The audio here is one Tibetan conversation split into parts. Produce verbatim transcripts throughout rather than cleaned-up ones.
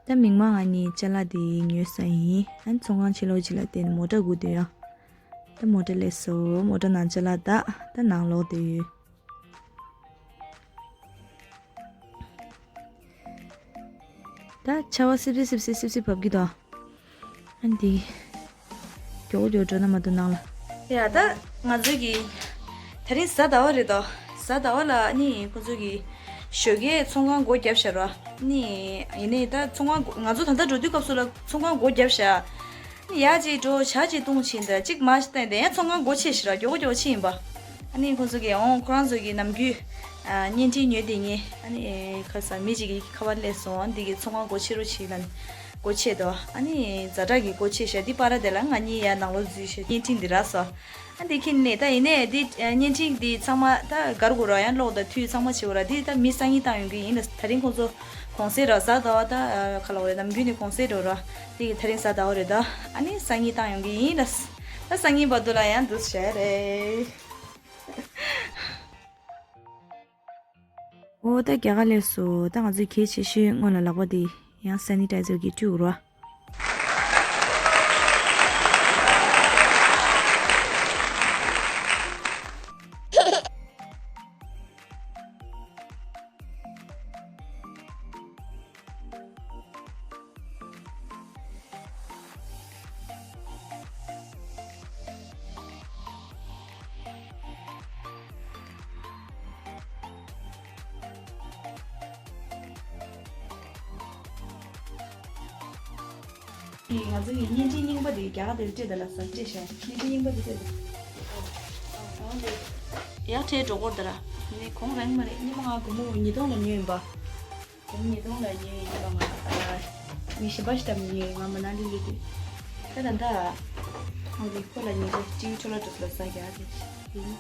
ད་མིག་མ་ང་གཉིས་ཅ་ལག་དེ་ཉོས་ས་ཡིན། ཨ་ནི་ཚོང་ཁང་ཕྱི་ལོགས་ཅིག་ལ་བསྡད་ནས་མོ་ཊ་སྒུག་བསྡད་ཡོད། ད་མོ་ཊ་སླེབས་སོང་། མོ་ཊ་ནང་ཅ་ལག་བཏགས། ད་ནང་ལོག་བསྡད་ཡོད། ད་ཆར་པ་སིབ་སིབ་སིབ་སིབ་སིབ་སིབ་བབས་ཀྱི་འདུག་ཨ་འདི། མགྱོགས་མགྱོགས་འགྲོ་ན་མ་གཏོགས་ནང་ལ། ཡ་ད་ང་ཚོ་གི་དེ་རིང་གཟའ་ཟླ་བ་རེད་དོ། གཟའ་ཟླ་བ་ལ་ནི་ཁོ་ཚོ་གི་ཞོགས་ཀས་ཚོང་ཁང་སྒོ་བརྒྱབ་བཞག་ར། ནི་ཡིན་ནའི་ད་ཚོང་ཁང་སྒོ་ང་ཚོ་ད་ལྟ་འགྲོ་དུས་སྐབས་སུ་ལ་ཚོང་ཁང་སྒོ་བརྒྱབ་བཞག་ཡ་གཅིག་འགྲོ་ཇ་གཅིག་བཏུང་ཕྱིན་ད་གཅིག་མ་བཏུང་དེ་ཡང་ཚོང་ཁང་སྒོ་ཕྱེ་ཞིག་ར། མགྱོགས་མགྱོགས་ཕྱིན་ཡིན་པ། ཨ་ནི་ཁོ་ཚོ་གི་ཨོང་ཁོ་རང་ཚོ་གི་ནམ་རྒྱུན་ཨ་བརྙན་འཕྲིན་ཉོས་དེ་ངས་ཨ་ནི་ཁ་ས་མི་གཅིག་གི་ཁ་པར་སླེབས་སོང་། ཨ་འདི་གི་ཚོང་ཁང་སྒོ་ཕྱེ་རོགས་བྱེད་ལ་སྒོ་ཕྱེ་དོ། ཨ་ནི་ཛ་དྲག་གི་སྒོ་ཕྱེ་ཤག་འདི་པར་དེ་ལ་ང་གཉིས་ཡར་ནང་ལོགས་འཛུལ་ཤག་བརྙན་འཕྲིན་འདི་རག་སོང་། ཨ་འདི་ཁྱེད་ནས་ད་ཡིན་ནས་འདི་བརྙན་འཕྲིན་འདི་ཚང་མ་ད་གར་དགོས་ར། ཡང་ཀློག་དང་འཐུས་ཚང་མ་བྱེད་དགོས་ར། འདི་ད་མི་སང་ཉིན་བཏང་ཡོང་གི་ཡིན་ལ། དེ་རིང་ཁོང་ཚོ་གུང་སེང་ར། གཟའ་ཟླ་བ་ད་ཁ་ལོ་རེད། ནམ་རྒྱུན་ནས་གུང་སེང་འགྲོ་ར། འདི་གི་དེ་རིང་གཟའ་ཟླ་བ་རེད་ད། ཨ་ནི་སང་ཉིན་བཏང་ཡོང་གི་ཡིན་ལ། ད་སང་ཉིན་བར་དུ་ལ་ཡང་འདུག་བྱས་རེད། ཨོ་ད་རྒྱ་གར་སླེབས་སོང་། ད་ང་ཚོས་གལ་ཆེ་ཤོས་སྔོན་ལ་ལག་པ་དེ་ཡང་སེ་ནི་ཊའི་ཛར་གྱིས་བཀྲུ་དགོས་ར། ང་ཚོ་གི་བརྙན་འཕྲིན་རྙིང་པ་དེ་རྒྱ་གར་དེར་སྤྲད་ད་ལ་ས་སྤྲད་ཤག་བརྙན་འཕྲིན་རྙིང་པ་དེ་སྤྲད་ད། ཡག་ཁྲལ་འགྲོ་སྐོར་ད་ར། ནི་གོང་རང་མ་རེད། ཉི་མ་ང་སྒོར་མོ་ཉིས་སྟོང་ལ་ཉོས་ཡིན་པ། ཉིས་སྟོང་ལ་ཉོས་ཡིན་པ། ང་ཨ་མི་གཞན་པ་ཞིག་ལ་ཉོས་ཡིན། ང་མ་ན་ལི་ལི་དེ། ད་ད་ད། ཨོ་དེ་ཁོ་ལ་ཉོས་ཏེ་ཅིའུ་ཁྲོ་ལ་གྲུབ་ལ་ཟ་རྒྱག་དེ་ཡིན།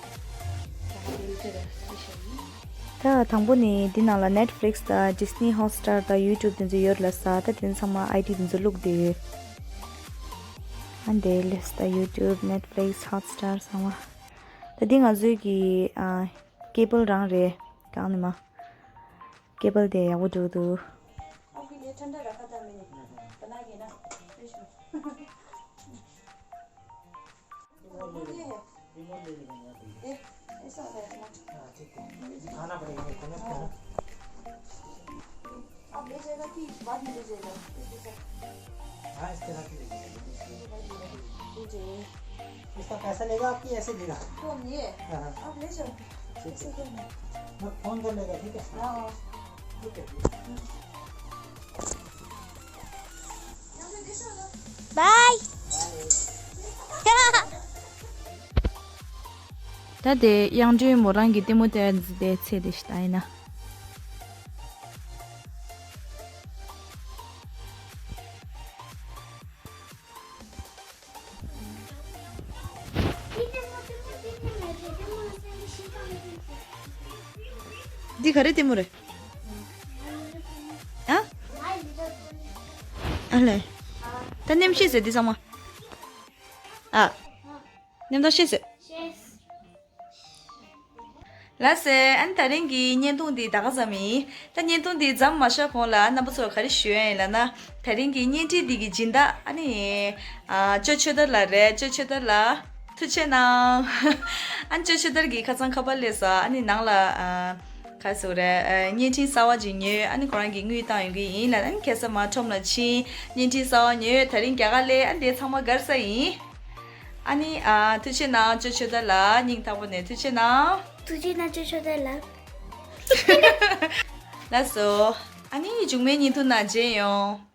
ད་དེ་ལ་དེ་ལ་དེ་ཤ་ཡིན། ད་དང་པོ་ནི་འདི་ནང་ལ་Netflix་དང་Disney Hotstar་དང་YouTube་དེ་ཚོ་ཡོད་ལ་ས། ད་དེ་ཚང་མ་ཨའི་ཌི་དེ་ཚོ་བླུགས་དེ་ཡོད། ཨ་འདི་ལས་ད་YouTube Netflix Hotstar་ཚང་མ། ད་འདི་ང་ཚོའི་གི་ཨ་ཀེ་བལ་རང་རེད། གང་ནི་མ། ཀེ་བལ་དེ་ཡག་པོ་འགྲོ་འདུག आप ले जाएगा कि बाद में ले जाएगा? हाँ, इस तरह की ले जाएगा। उसका पैसा लेगा आपकी, ऐसे देगा। कौन ये? हाँ, हाँ। आप ले जाओ। ठीक है। मैं फोन कर लेगा, ठीक है? हाँ। ठीक है। Bye. ད་དེ་གཡང་སྒྲོན་མོ་རང་གི་ལྟད་མོ་སྟེར་འཛིན་པའི་ཚེ་དེ་ཞིག་ད་ཡིན་ན། འདི་ག་རེ་ལྟད་མོ་རེད། ཨ། ཨ་ལེ། ད་མཉམ་ཤེས་ཟེར་འདི་ཚང་མ། ཨ། མཉམ་དུ་ཤེས་ཟེར། ལགས་སེ། ཨ་ནི་དེ་རིང་གི་བརྙན་ཐུང་འདི་ད་ག་ཙམ་ཡིན། ད་བརྙན་ཐུང་འདི་མཚམས་མ་བཞག་གོང་ལ་རྣམ་པ་ཚོར་ག་རེ་ཞུ་ཡ་ཡིན་ལབ་ན། དེ་རིང་གི་བརྙན་འཕྲིན་འདི་གི་སྦྱིན་བདག་ཨ་ནི་ཨ་ཅོ་ཆོས་དར་ལགས་རེད། ཅོ་ཆོས་དར་ལགས་ཐུགས་རྗེ་གནང་། ཨ་ནི་ཅོ་ཆོས་དར་གྱིས་ཁ་སང་ཁ་པར་སླེབས་སོང་། ཨ་ནི་ནང་ལ་ཨ་ག་རེ་ཟེར་དགོས་རེད། ཨ་བརྙན་འཕྲིན་གསར་པ་ཅིག་ཉོས། ཨ་ནི་ཁོ་རང་གིས་དངུལ་བཏང་ཡོང་གི་ཡིན་ལབ། ཨ་ནི་ཁ་སང་མར་ཁྲོམ་ལ་ཕྱིན། བརྙན་འཕྲིན་གསར་པ་ཉོས། དེ་རིང་རྒྱ་གར་སླེབས། ཨ་ནི་དེ་ཚང་མ་ག་རེ་ཟེར་ཡིན། ཨ་ནི་ཨ་ཐུགས་རྗེ་གནང་ཅོ་ཆོས་དར་ལགས། སྙིང་ཐག་པ་ནས་ཐུགས་རྗེ་གནང་། ཐུགས་རྗེ་གནང་ཅོ་ཆོས་དར་ལགས། ལགས་སོ། ཨ་ནི་མཇུག་མའི་བརྙན་ཐུང་ནང་མཇལ་ཡོང་།